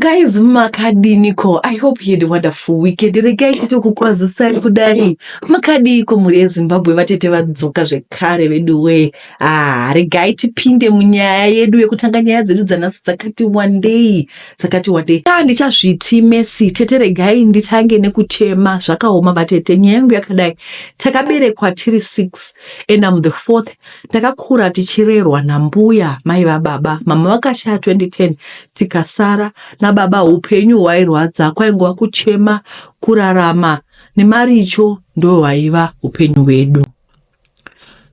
Guys, makadiniko? I hope you had a wonderful weekend. Regai titokukwazisai kudai. Makadiko mhuri yeZimbabwe? Vatete vadzoka zvekare veduwe. Ah, regai tipinde munyaya yedu yekutanga. Nyaya dzedu dzanhasi dzakati wandei, dzakati wandei. Ah, ndichazviti Messi tete, regai nditange nekuchema. Zvakaoma vatete. Nyaya yangu yakadai: takaberekwa tiri six and I'm the fourth. Takakura tichirerwa nambuya, mai vababa. Mama vakashaya 2010, tikasara nababa. Upenyu hwairwadza, kwaingova kuchema, kurarama nemaricho, ndo hwaiva upenyu hwedu.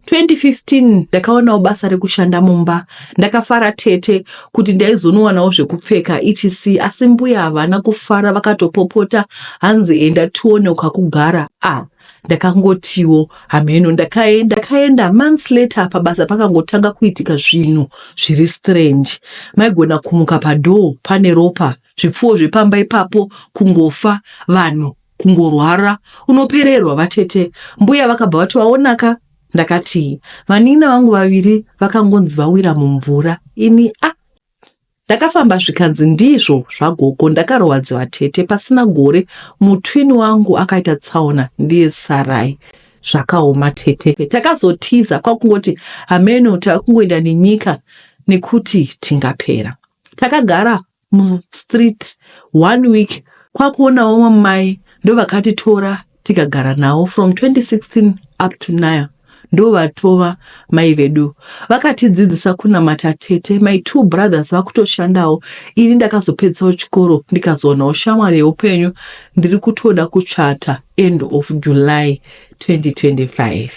2015 ndakaonawo basa rekushanda mumba. Ndakafara tete kuti ndaizonowanawo zvekupfeka etc, asi mbuya havana kufara, vakatopopota, hanzi, "Enda tione ukakugara." Ah, ndakangotiwo hameno. Ndakaenda, ndakaenda. Months later pabasa pakangotanga kuitika zvinhu zviri strange. Maigona kumuka padoor pane ropa, zvipfuwo zvepamba ipapo kungofa, vanhu kungorwara, unopererwa vatete. Mbuya vakabva vati, "Waonaka." Ndakati vanina vangu vaviri vakangonzi vawira mumvura. Ini a ndakafamba, zvikanzi ndizvo zvagogo. Ndakarwadziwa tete. Pasina gore mutwin wangu akaita tsaona, ndiye Sarai. Zvakaoma tete. Takazotiza kwakungoti hameno, takungoenda nenyika nekuti tingapera. Takagara mustreet one week, kwakuonawo mamai ndovakatitora, tikagara navo from 2016 up to now. Ndo vatova mai vedu, vakatidzidzisa kunamata tete. My two brothers vakutoshandawo, ini ndakazopedzawo chikoro, ndikazowanawo shamwari yeupenyu. Ndiri kutoda kuchata end of July 2025.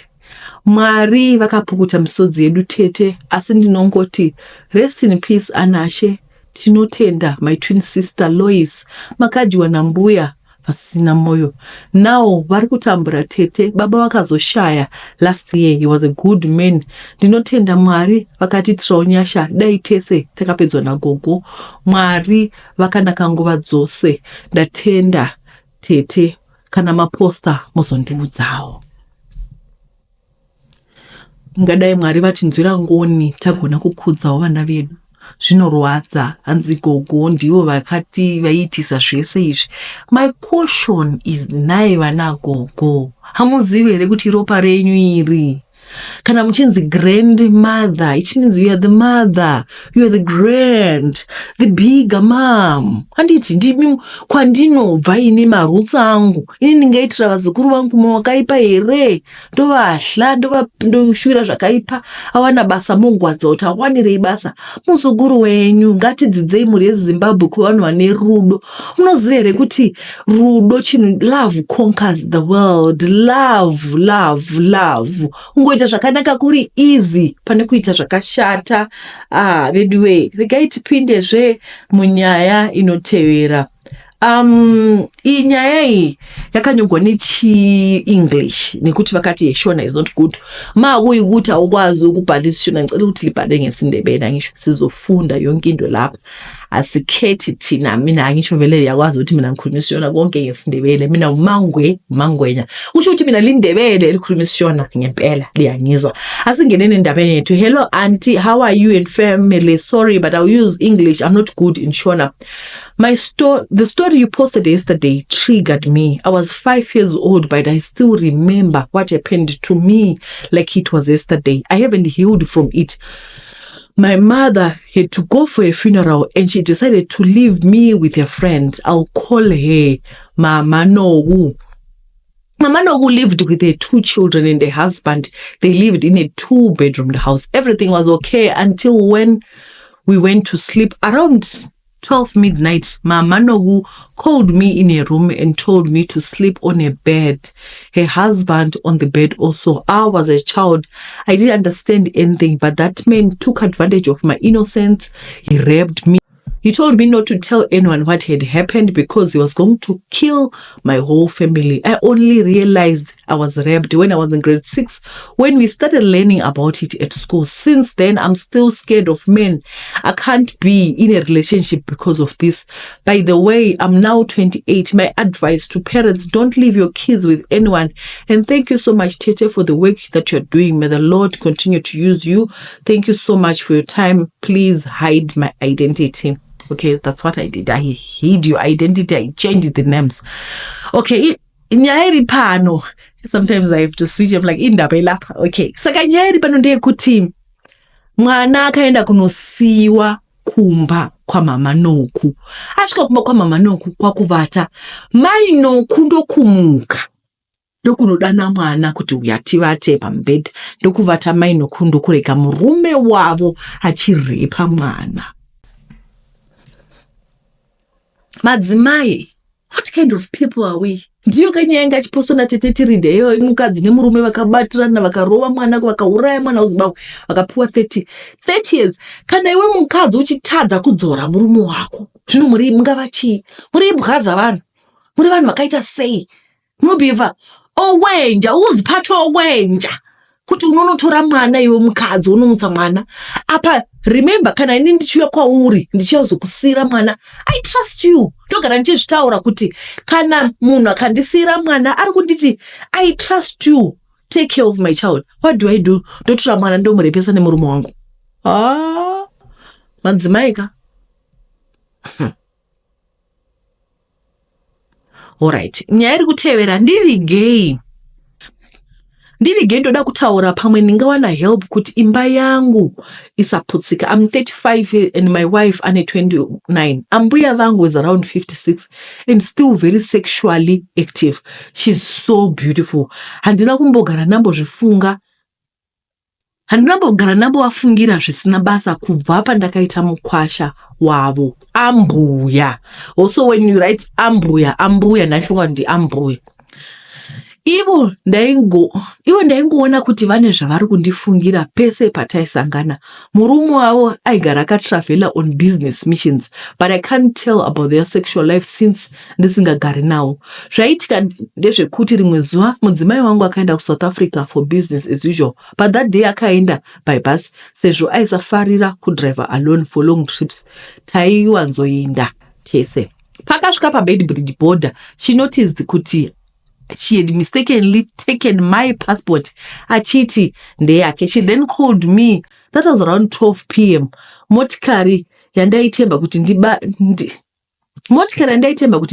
Mwari vakapukuta misodzi yedu tete, asi ndinongoti rest in peace Anashe, Tinotenda, my twin sister Lois. Makadyiwa nambuya vasina moyo. Now vari kutambura tete. Baba vakazoshaya last year. He was a good man. Ndinotenda Mwari vakatiitirawo nyasha, dai tese takapedzwa nagogo. Mwari vakanaka nguva dzose. Ndatenda tete. Kana maposta mozondiudzawo. Ingadai Mwari vatinzwira ngoni, tagona kukudzawo vana vedu. Zvinorwadza, hanzi gogo ndivo vakati vaiitisa zvese izvi. My caution is, nhai vana gogo, hamuzivi here kuti ropa renyu iri? Kana muchinzi grandmother, it means you are the mother, you are the grand, the bigger mom, handiti? Ndimi kwandinobva ini, maroots angu. Ini ndingaitira vazukuru vangu mwe wakaipa here? Ndovahla, ndoshuvira zvakaipa? Awana basa, mogwadza kuti awanirei basa muzukuru wenyu. Ngatidzidzei, mhuri yeZimbabwe, kuvanhu vane rudo. Munoziva here kuti rudo chinhu, love conquers the world? Love, love, love. Kungoita zvakanaka kuri easy pane kuita zvakashata. Ah, veduwe, regai tipindezve munyaya inotevera. Iyi nyaya iyi yakanyorwa nechi-English nekuti vakati Shona is not good. Ma kuyikuthi awukwazi ukubhala isiShona, ngicela ukuthi libhale ngesiNdebele. Angisho sizofunda yonke into lapha, asikhethi thina. Mina angisho vele yakwazi ukuthi mina ngikhuluma isiShona konke ngesiNdebele. Mina umangwe, umangwenya, kusho ukuthi mina liNdebele elikhuluma isiShona ngempela, liyangizwa. Asingeneni endabeni yethu. Hello auntie, how are you and family? Sorry, but I'll use English, I'm not good in Shona. My story, the story you posted yesterday triggered me. I was 5 years old, but I still remember what happened to me like it was yesterday. I haven't healed from it. My mother had to go for a funeral and she decided to leave me with a friend. I'll call her Mama Nogu. Mama Nogu lived with her two children and a husband. They lived in a two-bedroom house. Everything was okay until when we went to sleep around 12 midnight. Mama Nogu called me in a room and told me to sleep on a bed. Her husband on the bed also. I was a child. I didn't understand anything, but that man took advantage of my innocence. He raped me. He told me not to tell anyone what had happened because he was going to kill my whole family. I only realized I was raped when I was in grade 6, when we started learning about it at school. Since then, I'm still scared of men. I can't be in a relationship because of this. By the way, I'm now 28. My advice to parents: don't leave your kids with anyone. And thank you so much, Tete, for the work that you're doing. May the Lord continue to use you. Thank you so much for your time. Please hide my identity. Okay, that's what I did. I hid your identity. I changed the names. Okay, nyaya iri pano, sometimes I have to switch. I'm like, indaba ilapha. Okay, saka nyaya iri pano ndeyekuti mwana akaenda kunosiyiwa kumba kwamama Noku. Asvika kumba kwamama Noku kwakuvata, mai Noku ndokumuka ndokunodana mwana kuti uya tivate pamubhedha, ndokuvata mai Noku, ndokurega murume wavo achirepa mwana. Madzimai, what kind of people are we? Ndiyo kanyaya yanga achipostwa natete Tiride iyo, mukadzi nemurume vakabatirana, vakarova mwana, vakauraya mwana kuZimbabwe, vakapiwa 30 years. Kana iwe mukadzi uchitadza kudzora murume wako, zvino muri mungava chii? Muri imbwa dzavanhu? Muri vanhu vakaita sei? Munobhivha owenja, uziphatha owenja kuti unonotora mwana, iwe mukadzi unomutsa mwana apa. Remember, kana ini ndichiuya kwauri ndichizokusiyira mwana, I trust you. Ndogara ndichizvitaura kuti kana munhu akandisiyira mwana, ari kunditi, "I trust you, take care of my child." What do I do? Ndotora mwana, ndomurepesa nemurume wangu. Ah, madzimai ka. Alright, nyaya iri kutevera, ndivigei, ndivigei. Ndoda kutaura, pamwe ndingawana help kuti imba yangu isaputsika. I'm 35 and my wife ane 29. Ambuya vangu is around 56 and still very sexually active. She's so beautiful. Handina kumbogara ndambozvifunga, handina mbogara ndambovafungira zvisina basa kubva pandakaita mukwasha wavo ambuya. Also, when you write ambuya, ambuya, ndaifunga ndi ambuya. Ivo ndaingoona kuti vane zvavari kundifungira pese pataisangana. Murume wavo aigara akatravhela on business missions, but I can't tell about their sexual life since ndisingagari navo. Zvaiitika ndezvekuti rimwe zuva mudzimai wangu akaenda kuSouth Africa for business as usual, but that day akaenda by bus sezvo aisafarira kudriver alone for long trips. Taiwanzoenda tese. Pakasvika paBeitbridge border, she noticed kuti she had mistakenly taken my passport achiti ndeyake. She then called me. That was around 12 p.m. Motikari yandaitemba kuti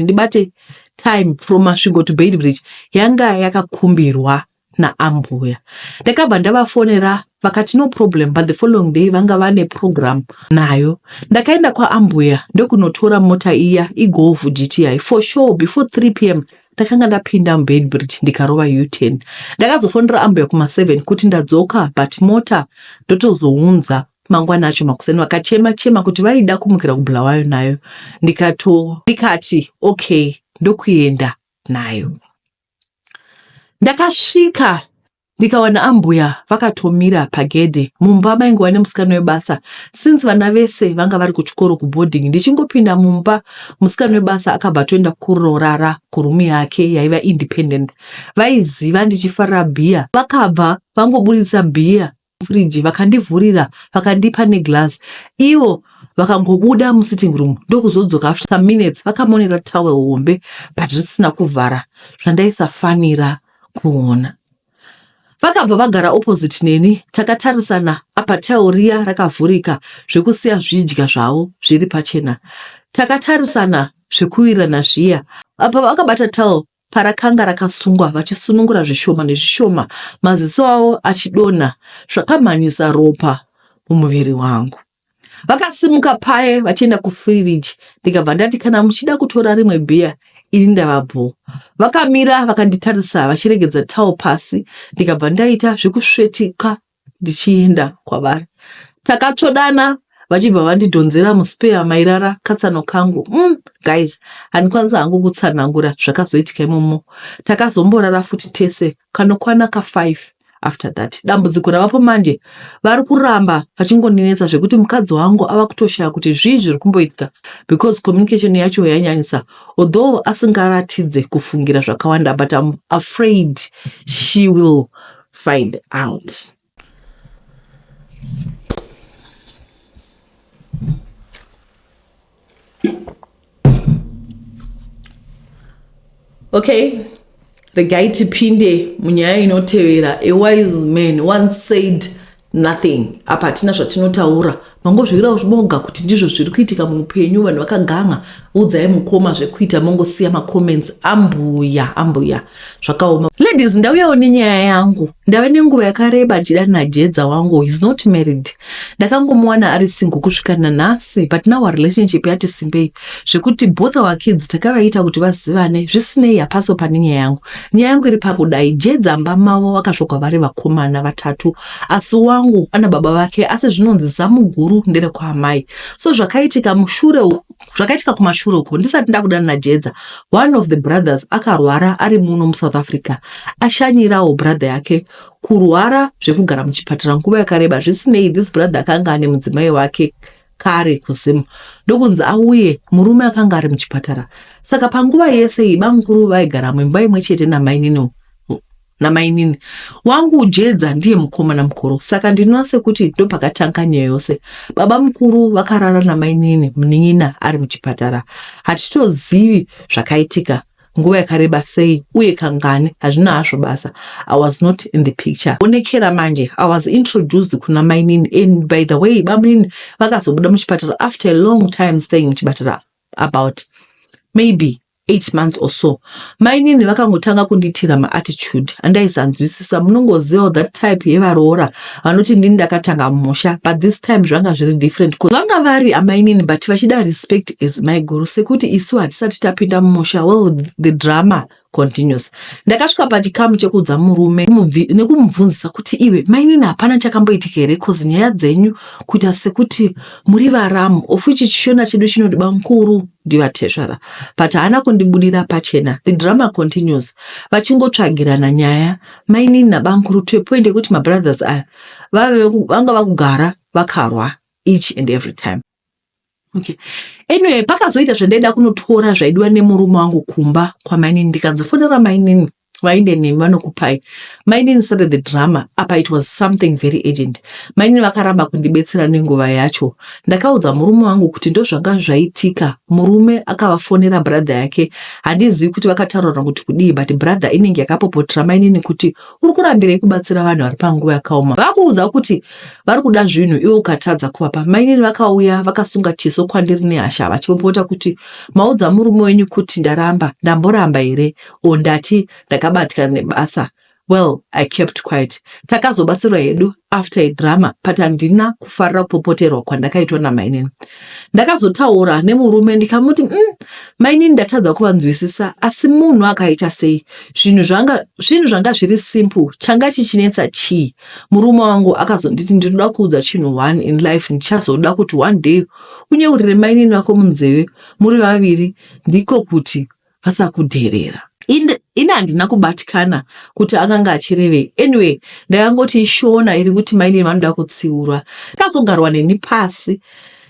ndibate time from Masvingo to Beitbridge yanga yakakumbirwa naambuya. Ndakabva ndavafonera, vakati no problem, but the following day vanga vane program nayo. Ndakaenda kwaambuya ndokunotora mota iya, iGolf GTI. For sure before 3 p.m. ndakanga ndapinda muBeitbridge, ndikarova U10. Ndakazofonera ambuya kuma7 kuti ndadzoka, but mota ndotozounza mangwana acho makuseni. Vakachema chema kuti vaida kumukira kuBulawayo nayo. Ndikati okay, ndokuenda nayo. Ndakasvika ndikawana ambuya vakatomira pagedhe. Mumba maingova nemusikana webasa since vana vese vanga vari kuchikoro, kuboarding. Ndichingopinda mumba, musikana webasa akabva atoenda kurorara kurumu yake yaiva independent. Vaiziva ndichifarira bhiya, vakabva vangoburitsa bhiya friji, vakandivhurira, vakandipa neglass. Ivo vakangobuda musitting room, ndokuzodzoka after some minutes vakamonera towel hombe, but risina kuvhara zvandaisafanira kuona. Vakabva vagara opposite neni, takatarisana. Apa towel riya rakavhurika zvekusiya zvidya zvavo zviri pachena. Takatarisana zvekuwirirana zviya. Apa vakabata towel parakanga rakasungwa, vachisunungura zvishoma nezvishoma, maziso avo achidonha. Zvakamhanyisa ropa mumuviri wangu. Vakasimuka paye vachienda kufiriji, ndikabva ndati, "Kana muchida kutora rimwe bhiya, ini ndavabho." Vakamira vakanditarisa vachiregedza towel pasi, ndikabva ndaita zvekusvetika ndichienda kwavari. Takatsvodana, vachibva vandidhonzera muspare mairara katsano kangu. Guys, handikwanisi hangu kutsanangura zvakazoitika imomo. Takazomborara futi tese kanokwana ka5 after that. Dambudziko ravapo manje, vari kuramba vachingondinetsa zvekuti mukadzi wangu ava kutoshaya kuti zvii zviri kumboitika, because communication yacho yanyanyisa. Although asingaratidze kufungira zvakawanda, but I'm afraid she will find out. Okay, regai tipinde munyaya inotevera. A wise man once said nothing. Apa hatina zvatinotaura. Mangozviwirawo moga kuti ndizvo zviri kuitika muupenyu. Vanhu vakaganga, udzai mukoma zvekuita, mongosiya macomments. Ambuya, ambuya, zvakaoma. Ladies, ndauyawo nenyaya yangu. Ndave nenguva yakareba ndichida naJedza wangu. He's not married. Ndakangomuwana ari single kusvika nanhasi, but now our relationship yati simbei zvekuti both our kids takavaita kuti vazivane. Zvisinei, hapaso pane nyaya yangu. Nyaya yangu iri pakudai: Jedza mba mavo vakazvogwa vari vakomana vatatu, asi wangu ana baba vake, asi zvinonzi zamu guru nderekwaamai. So zvakaitika mushure, zvakaitika kumashure uko ndisati ndakudana naJedza, one of the brothers akarwara ari muno muSouth Africa. Ashanyirawo brother yake, kurwara zvekugara muchipatara nguva yakareba. Zvisinei, this brother akanga ane mudzimai wake kare kuZimu, ndokunzi auye. Murume akanga ari muchipatara, saka panguva yese iyi bamukuru vaigara muimba imwe chete namainini wangu. Jedza ndiye mukomana mukuru, saka ndinoona sekuti ndopakatanga nyaya yose. Baba mukuru vakarara namainini munin'ina ari muchipatara. Hatitozivi zvakaitika nguva yakareba sei uye kangani, hazvina hazvo basa. I was not in the picture. Onekera manje I was introduced kuna mainini. And by the way, bamunini vakazobuda muchipatara after a long time staying muchipatara, about maybe 8 months or so. Mainini vakangotanga kundiitira maattitude andaisanzwisisa. Munongozivawo that type yevaroora vanoti ndini ndakatanga musha, but this time zvanga zviri different. Vanga vari amainini but vachida respect as maiguru, sekuti isu hatisati tapinda mumusha. Well, the drama continues. Ndakasvika pachikamu chekuudza murume nekumubvunzisa kuti, "Iwe mainini, hapana chakamboitika here? 'Cause nyaya dzenyu kuita sekuti muri varamu." Of which Chishona chedu chinoti bamukuru ndivatezvara, but haana kundibudira pachena. The drama continues, vachingotsvagirana nyaya mainini nabamukuru, to a point yekuti mabrothers aya vanga vakugara vakarwa each and every time. Okay, anyway, pakazoita zvandaida kunotora zvaidiwa nemurume wangu kumba kwamainini, ndikanzi, "Fonera mainini vainde nemi vanokupai." Mainini started the drama. Apa it was something very urgent. Mainini vakaramba kundibetsera nenguva yacho. Ndakaudza murume wangu kuti ndozvanga zvaitika. Murume akavafonera brother yake. Handizivi kuti vakataurirana kuti kudii, but brother inenge yakapopotera mainini kuti, "Uri kurambirei kubatsira vanhu vari panguva yakaoma? Vakuudza kuti vari kuda zvinhu, iwe ukatadza kuvapa." Mainini vakauya vakasunga chiso kwandiri nehasha, vachipopota kuti, "Maudza murume wenyu kuti ndaramba? Ndamboramba here? O, ndati ndakabatikana nebasa." Well, I kept quiet. Takazobatsirwa hedu after a drama, but handina kufarira kupopoterwa kwandakaitwa namainini. Ndakazotaura nemurume ndikamuti, Mainini ndatadza kuvanzwisisa, asi munhu akaita sei? Zvinhu zvanga zviri simple, changa chichinetsa chii?" Murume wangu akazonditi, "Ndinoda kuudza chinhu one in life. Ndichazoda kuti one day unyeurire mainini vako munzeve muri vaviri, ndiko kuti vasakudherera." Ini handina kubatikana kuti akanga achirevei. Anyway, ndakangoti ishona iri kuti mainini vanoda kutsiurwa. Kazogarwa neni pasi,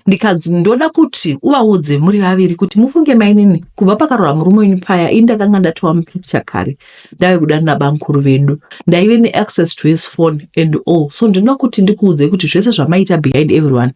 ndikanzi, "Ndoda kuti uvaudze muri vaviri kuti mufunge mainini, kubva pakarora murume wenyu paya, ini ndakanga ndatova mupicture kare, ndave kuda nabamukuru vedu. Ndaive neaccess to his phone and all, so ndinoda kuti ndikuudzei kuti zvese zvamaita behind everyone,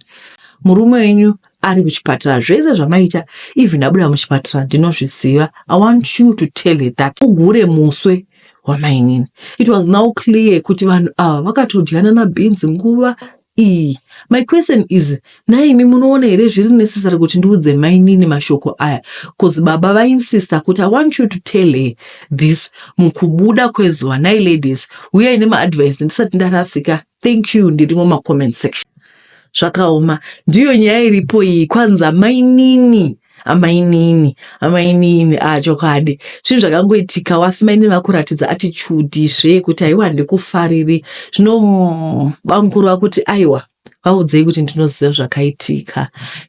murume wenyu ari kuchipatara, zvese zvamaita even abuda muchipatara, ndinozviziva. I want you to tell her that ugure muswe wamainini." It was now clear kuti vanhu ava vakatodyanana bhinzi nguva iyi. My question is, naimi munoona here zviri necessary kuti ndiudze mainini mashoko aya? 'Cause baba vainsista kuti, "I want you to tell her this mukubuda kwezuva." Nai ladies, uyai nemaadvice ndisati ndarasika. Thank you, ndiri mumacomment section. Zvakaoma, ndiyo nyaya iripo iyi. Kwanza mainini, amainini, amainini, achokwadi zvinhu zvakangoitika, wasi mainini vakuratidza attitude zvekuti, "Aiwa, ndikufariri." Zvino bamukuru vakuti, "Aiwa, vaudzei kuti ndinoziva zvakaitika."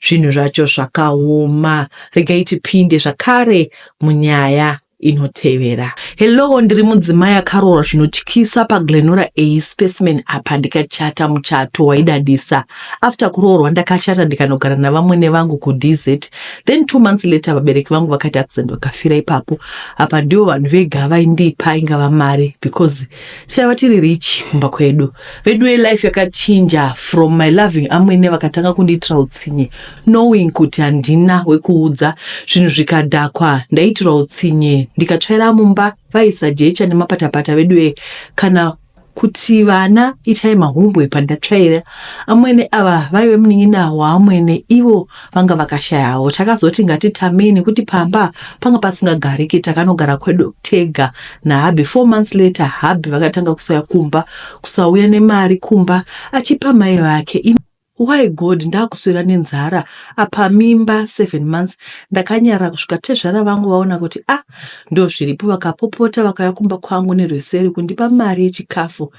Zvinhu zvacho zvakaoma. Regai tipinde zvakare munyaya inotevera. Hello, ndiri mudzimai akaroorwa zvinotyisa paGlen Norah A specimen. Apa ndikachata muchato waidadisa. After kuroorwa, ndakachata ndikanogara navamwene vangu kuDZ. Then 2 months later, vabereki vangu vakaita accident, vakafira ipapo. Apa ndivo vanhu vega vaindipa ingava mari, because taiva tiri rich kumba kwedu. Vedu life yakachinja from my loving amwene vakatanga kundiitira utsinye, knowing kuti handina wekuudza. Zvinhu zvikadhakwa, ndaitirwa utsinye. Ndikatsvaira mumba, vaisa jecha nemapatapata. Vedu kana Kuti vana itai mahumbwe pandatsvaira. Amwene ava vaive munin'ina waamwene ivo vanga vakashayawo. Takazoti ngatitamei nekuti pamba panga pasingagariki takanogara kwedu tega nahubby. 4 months later hubby vakatanga kusauya kumba, kusauya nemari kumba achipa mai vake. Why God, ndakuswera nenzara apa mimba 7 months. Ndakanyara kusvika tezvara vangu vaona kuti ah, ndozviripo. Vakapopota vakauya kumba kwangu nerweseri kundipa mari yechikafu.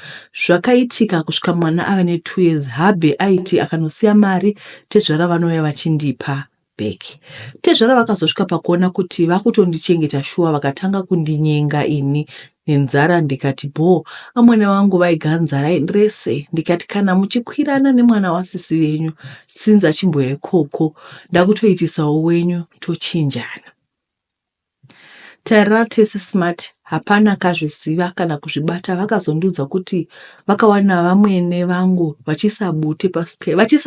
Zvakaitika kusvika mwana ava ne2 years. Hubby aiti akanosiya mari, tezvara vanouya vachindipa back. Tezvara vakazosvika pakuona kuti vakutondichengeta shuwa, vakatanga kundinyenga ini nenzara. Ndikati bho. Amwene vangu vaiganzara rese. Ndikati kana muchikwirana nemwana wasisi venyu, since achimboya ikoko, ndakutoitisawo wenyu, tochinjana. Tairara tese smart, hapana akazviziva kana kuzvibata. Vakazondiudza kuti vakawana vamwene vangu vachisa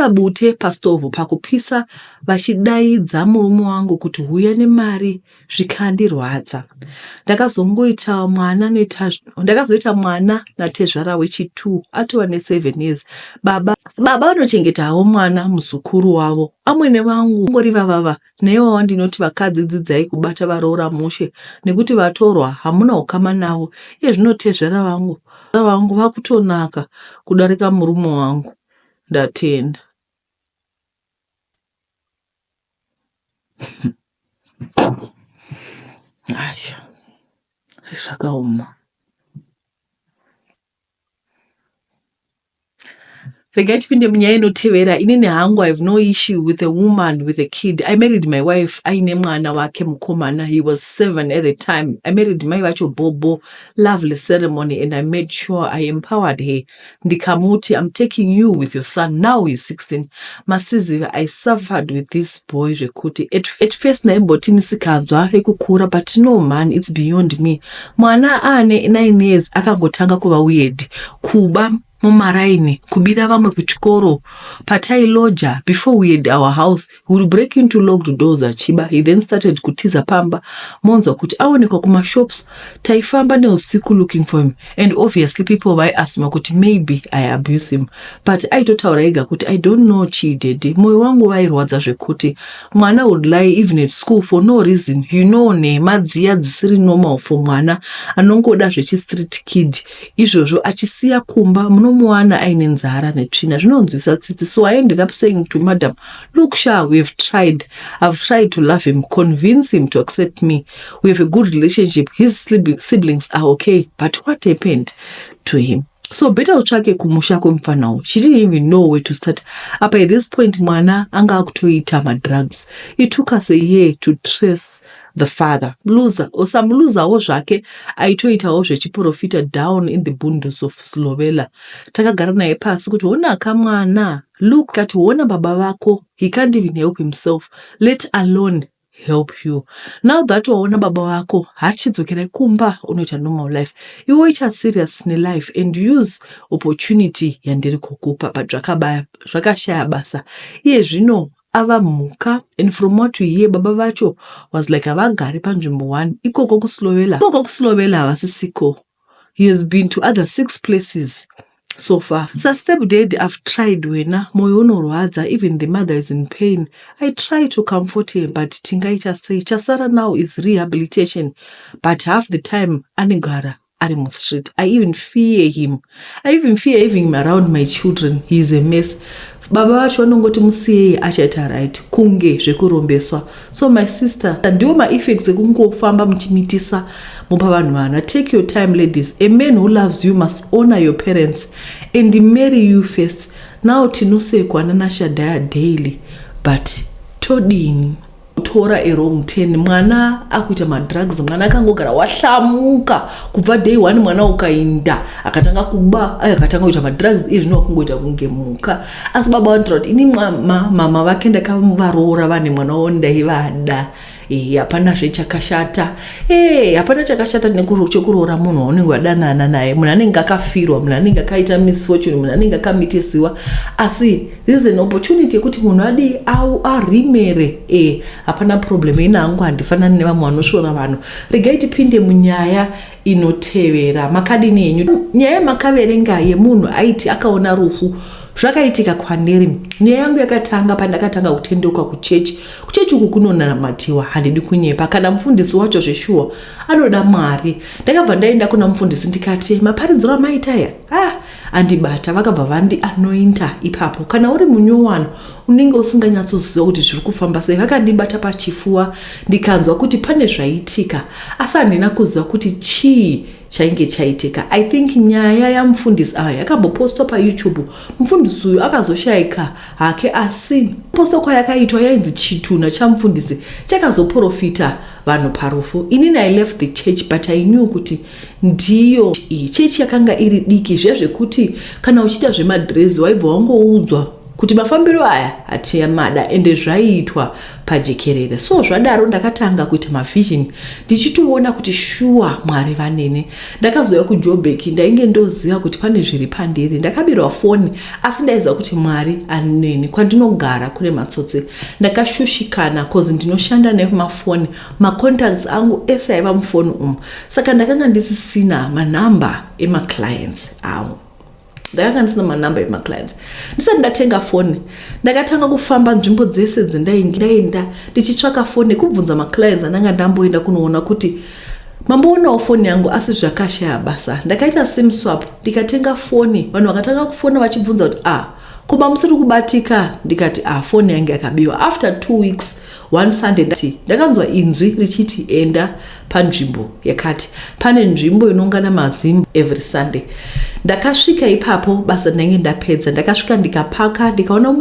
bute pastovhu pakupisa, vachidaidza murume wangu kuti huya nemari. Zvikandirwadza. Ndakazoita mwana natezvara wechi2 atova ne7 years. Baba vanochengetawo mwana, muzukuru wavo. Amwene vangu ngori vavava naiwawa. Ndinoti vakadzi, dzidzai kubata varoora mushe nekuti vatorwa hamuna ukama navo. Iye zvino tezvara vangu vakutonaka kudarika murume wangu. Ndatenda. Aya, zvakaoma. Regai tipinde munyaya inotevera. Inini hangu, I have no issue with a woman with a kid. I married my wife aine mwana wake mukomana. He was 7 at the time I married mai vacho. Bobo, lovely ceremony, and I made sure I empowered her. Ndikamuti, "I'm taking you with your son." Now he's 16. Masiziva, I suffered with this boy zvekuti at first ndaimboti misikanzwa yekukura, but no man, it's beyond me. Mwana aane 9 years akangotanga kuva weird, kuba mumaraini, kubira vamwe kuchikoro patailoja. Before we had our house, he would break into locked doors achiba. He then started kutiza pamba, monzwa kuti aonekwa kumashops. Taifamba neusiku looking for him, and obviously people vaiasuma kuti maybe I abuse him, but aitotaura ega kuti, "I don't know chii daddy." Mwoyo wangu vairwadza zvekuti mwana would lie even at school for no reason, nhema dziya dzisiri normal for mwana anongoda zvechistreet kid izvozvo. Achisiya kumba, munomuwana aine nzara netsvina, zvinonzwisa tsitsi. So I ended up saying to madam, "Look sha, we have tried. I've tried to love him, convince him to accept me. We have a good relationship. His siblings are okay, but what happened to him? So better utsvake kumusha kwemufanawo." She didn't even know where to start. Apa at this point mwana anga akutoita madrugs. It took us a year to trace the father. Loser osamuluzawo zvake, aitoitawo zvechiprofita down in the bundles of Slovela. Takagara naye pasi kuti honaka mwana, look, kati hona baba vako, he can't even help himself, let alone help you. Now that waona baba vako, hachidzokerai kumba unoita normal life. Iwe uita serious nelife and use opportunity yandiri kukupa." But zvakabaya, zvakashaya basa. Iye zvino ava mhuka, and from what we hear, baba vacho was like havagari panzvimbo one. Ikoko kuSlovela, ikoko kuSlovela havasisiko. He has been to other six places so far. Sastep dad, I've tried wena. Mwoyo unorwadza. Even the mother is in pain. I try to comfort her, but tingaita sei? Chasara now is rehabilitation, but half the time anegara ari mustreet. I even fear him. I even fear having him around my children. He is a mess. Baba vacho vanongoti musiyei, achaita right, kunge zvekurombeswa. So my sister, ndiwo maeffects ekungofamba muchimitisa mupa vanhu vana. Take your time, ladies. A man who loves you must honor your parents and marry you first. Now tinosekwa nanashadhaya daily, but todini? Tora a wrong turn, mwana akuita madrugs, mwana akangogara wahlamuka kubva day one. Mwana ukainda akatanga kuba, ay akatanga kuita madrugs, iye zvino akungoita kunge mhuka. Asi baba vanotaura kuti ini mama vake ndakavaroora vane mwana wavo, ndaivada. Hapanazve chakashata. Hapana chakashata chekuroora munhu waunenge wadanana naye, munhu anenge akafirwa, munhu anenge akaita misfortune, munhu anenge akamitisiwa. Asi this is an opportunity yekuti munhu adii, aremarry. Hapana problem. Ina hangu handifanani nevamwe vanosvora vanhu. Regai tipinde munyaya inotevera. Makadini henyu? Nyaya yamakaverenga yemunhu aiti akaona rufu, zvakaitika kwandiri. Nyaya yangu yakatanga pandakatanga kutendeuka kuchechi. Kuchechi uku kunonamatiwa, handidi kunyepa. Kana mufundisi wacho zveshuwa anoda Mwari. Ndakabva ndaenda kuna mufundisi ndikati, "Maparidziro amaita ah andibata." Vakabva vandianointa ipapo. Kana uri munyowano unenge usinganyatsoziva kuti zviri kufamba sei. Vakandibata pachifuwa, ndikanzwa kuti pane zvaitika, asi handina kuziva kuti chii chainge chaitika. I think nyaya yamufundisi ava yakambopostwa paYouTube. Mufundisi uyu akazoshayika hake, asi postwa kwayakaitwa yainzi chitunha chamufundisi chakazoprofita vanhu parufu. Inini I left the church, but I knew kuti ndiyo iyi chechi. Yakanga iri diki zviya zvekuti kana uchiita zvemadhirezi waibva wangoudzwa kuti mafambiro aya hatiyamada, ende zvaiitwa pajekerere. So zvadaro ndakatanga kuita mavision ndichitoona kuti shuwa Mwari vanene. Ndakazouya kuJobek, ndainge ndoziva kuti pane zviri pandiri. Ndakabirwa foni, asi ndaiziva kuti Mwari aneni. Kwandinogara kune matsotsi. Ndakashushikana cause ndinoshanda nemafoni, macontacts angu ese aiva mufoni umu. Saka ndakanga ndisisina manhamba emaclients avo, ndakanga ndisina manhamba emaclients. Ndisati ndatenga foni, ndakatanga kufamba nzvimbo dzese dzendaindaenda ndichitsvaka foni nekubvunza maclients andanga ndamboenda kunoona kuti mamboonawo foni yangu, asi zvakashaya basa. Ndakaita sim swap, ndikatenga foni. Vanhu vakatanga kufona vachibvunza kuti, "Ah, kuba musiri kubatika?" Ndikati, "Ah, foni yange yakabiwa." After 2 weeks, one Sunday, ndati ndakanzwa inzwi richiti, "Enda panzvimbo yakati, pane nzvimbo inoungana mazimba every Sunday." Ndakasvika ipapo, basa ndainge ndapedza. Ndakasvika, ndikapaka, ndikaona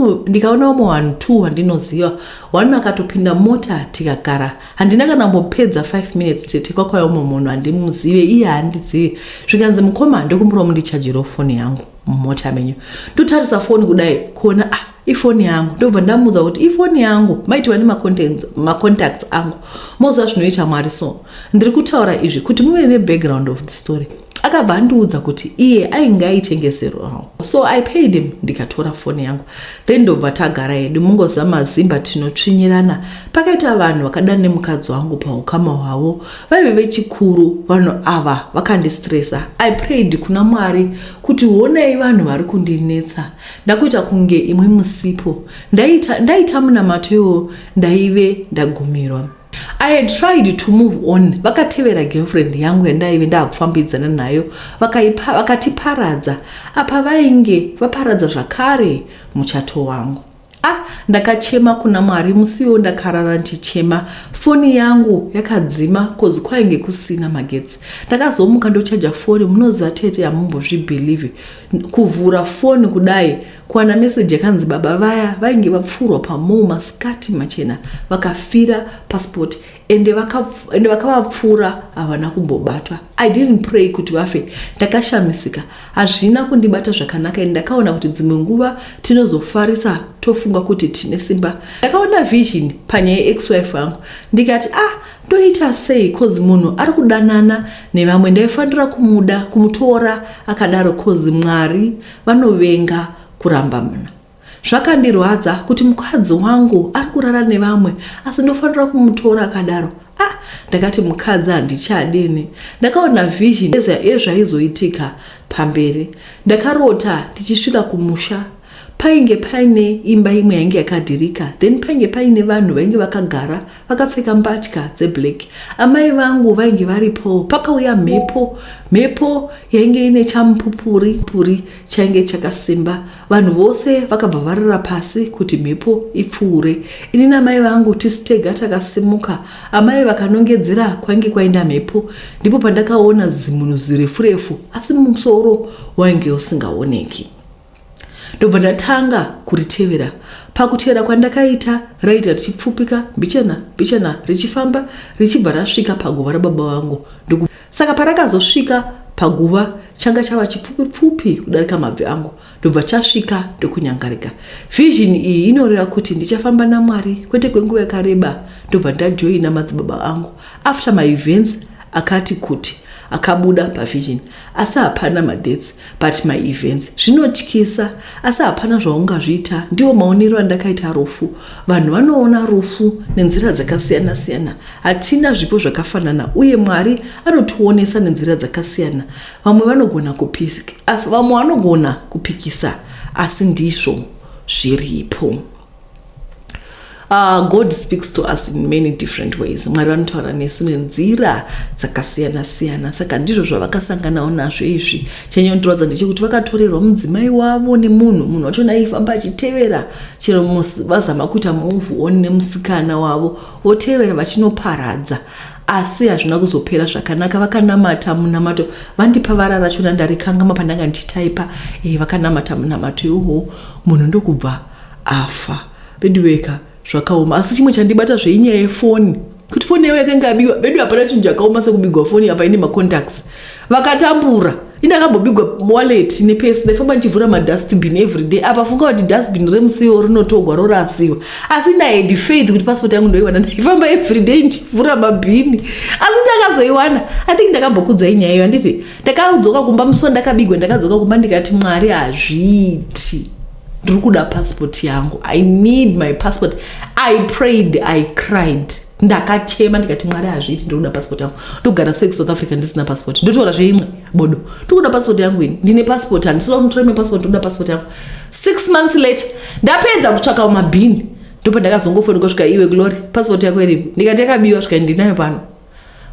vamwe vanhu two vandinoziva. One akatopinda mota, tikagara. Handina kana kumbopedza 5 minutes, tete, kwakwaya umwe munhu handimuzive, iye handizivi. Zvikanzi, "Mukoma, ndokumbirawo mundichajirawo foni yangu mumota menyu." Ndotarisa foni kudai kuona, ah, ifoni yangu. Ndobva ndamuudza kuti ifoni yangu, maitiwa nemacontacts angu. Moziva zvinoita Mwari. So ndiri kutaura izvi kuti muve nebackground of the story. Akabva andiudza kuti iye ainge aitengeserwawo, so I paid him, ndikatora foni yangu. Then ndobva tagara hedu. Mungoziva mazimba tinotsvinyirana. Pakaita vanhu vakadana nemukadzi wangu paukama hwavo, vaive vechikuru. Vanhu ava vakandistresa. I prayed kuna Mwari kuti, "Honai vanhu vari kundinetsa, ndakuita kunge imwe musipo." Ndaita, ndaita munamato iwo, ndaive ndagumirwa. I had tried to move on. Vakatevera girlfriend yangu yandaive ndaakufambidzana nayo, vakatiparadza. Apa vainge vaparadza zvakare muchato wangu. Ah, ndakachema kuna Mwari musiwo, ndakarara ndichichema. Foni yangu yakadzima cause kwainge kusina magetsi. Ndakazomuka ndochaja foni. Munoziva tete, hamumbozvibhilivhi, kuvhura foni kudai kuwana meseji yakanzi baba vaya vainge vapfurwa pamou masikati machena, vakafira paspot, ende vakavapfuura havana kumbobatwa. I didn't pray kuti vafe. Ndakashamisika, hazvina kundibata zvakanaka. Ende ndakaona kuti dzimwe nguva tinozofarisa tofunga kuti tine simba. Ndakaona vision panyaya yeex-wife yangu, ndikati, "Ah, ndoita sei? Cause munhu ari kudanana nevamwe, ndaifanira kumuda, kumutora akadaro, cause Mwari vanovenga kuramba munhu." Zvakandirwadza kuti mukadzi wangu ari kurara nevamwe, asi ndofanira kumutora akadaro. Ah, ndakati mukadzi handichadini. Ndakaona vision yezvaizoitika pamberi. Ndakarota ndichisvika kumusha. Painge paine imba imwe yainge yakadhirika, then painge paine vanhu vainge vakagara vakapfeka mbatya dzeblack. Amai vangu vainge varipo. Pakauya mhepo, mhepo yainge ine chamupupuri puri chainge chakasimba. Vanhu vose vakabva varara pasi kuti mhepo ipfuure. Ini namai vangu tisi tega takasimuka. Amai vakanongedzera kwainge kwaenda mhepo. Ndipo pandakaona zimunhu zirefu refu, asi musoro wainge usingaoneki. Ndobva ndatanga kuritevera. Pakutevera kwandakaita, raita richipfupika mbichana mbichana, richifamba, richibva rasvika paguva rababa vangu. Saka parakazosvika paguva, changa chava chipfupi pfupi kudarika mabvi angu. Ndobva chasvika ndokunyangarika. Vision iyi inoreva kuti ndichafamba naMwari kwete kwenguva yakareba ndobva ndajoina madzibaba angu after my events akati kuti akabuda pavision asi hapana madates but my events zvinotyisa asi hapana zvaungazviita ndiwo maonero andakaita rufu vanhu vanoona rufu nenzira dzakasiyana siyana hatina zvipo zvakafanana uye mwari anotionesa nenzira dzakasiyana vamwe vanogona kupis asi vamwe vanogona kupikisa asi ndizvo zviripo God speaks to us in many different ways. Mwari vanotaura nesu nenzira dzakasiyana siyana. Saka ndizvo zvavakasanganawo nazvo izvi. Chanyondirodza ndechekuti vakatorerwa mudzimai wavo nemunhu, munhu wacho aifamba achitevera chero vazama kuita move on nemusikana wavo, votevera vachinoparadza. Asi hazvina kuzopera zvakanaka. Vakanamata munamato, vandipa vara rachona ndarikangama pandanga ndichitaipa. Vakanamata munamato iwowo, munhu ndokubva afa. Veduweka zvakaoma. Asi chimwe chandibata zveinyaya yefoni, kuti foni yavo yakanga yabiwa. Vedu hapana chinhu chakaoma sekubigwa foni apa ine macontacts. Vakatambura. Indakambobigwa wallet nepesi, ndaifamba ndichivhura madustbin every day. Apa funga kuti dustbin remusiwo rinotogwa rorasiwa. Asi I had faith kuti passport yangu ndoiwana. Ndaifamba every day ndichivhura mabhini, asi ndakazoiwana. I think ndakambokudzai nyaya iyo, handiti? Ndakadzoka kumba musi wandakabigwa, ndakadzoka kumba ndikati, Mwari, hazviiti, ndiri kuda passport yangu. I need my passport. I prayed, I cried, ndakachema ndikati, Mwari, hazviiti, ndiri kuda passport yangu. Ndogara sei kuSouth Africa ndisina passport? Ndotora zveimwe bodo. Ndiri kuda passport yangu. Ini ndine passport, handisida kumutora imwe passport, ndinoda passport yangu. 6 months later, ndapedza kutsvaka mumabhini, ndopa ndakazongofoni kusvika, "Iwe Glory, passport yako iripo?" Ndikati, "Yakabiwa." Svika, "Ndinayo pano."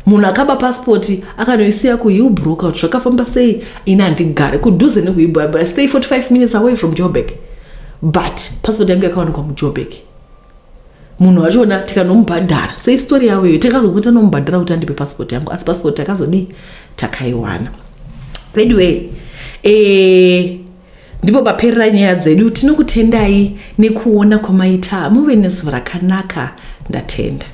Munhu akaba pasipoti akanoisiya kuHillbrow kuti zvakafamba sei? Ini handigare kudhuze nekuHillbrow. I stay 45 minutes away from Joburg, but pasipoti yangu yakawanikwa muJoburg. Munhu wachona tikanomubhadhara seistori yavo iyo, takazokuti anomubhadhara kuti andipe pasipoti yangu, asi pasipoti takazodii? Takaiwana. Anyway, ndipo paperera nyaya dzedu. Tinokutendai nekuona kwamaita. Muve nezuva rakanaka. Ndatenda.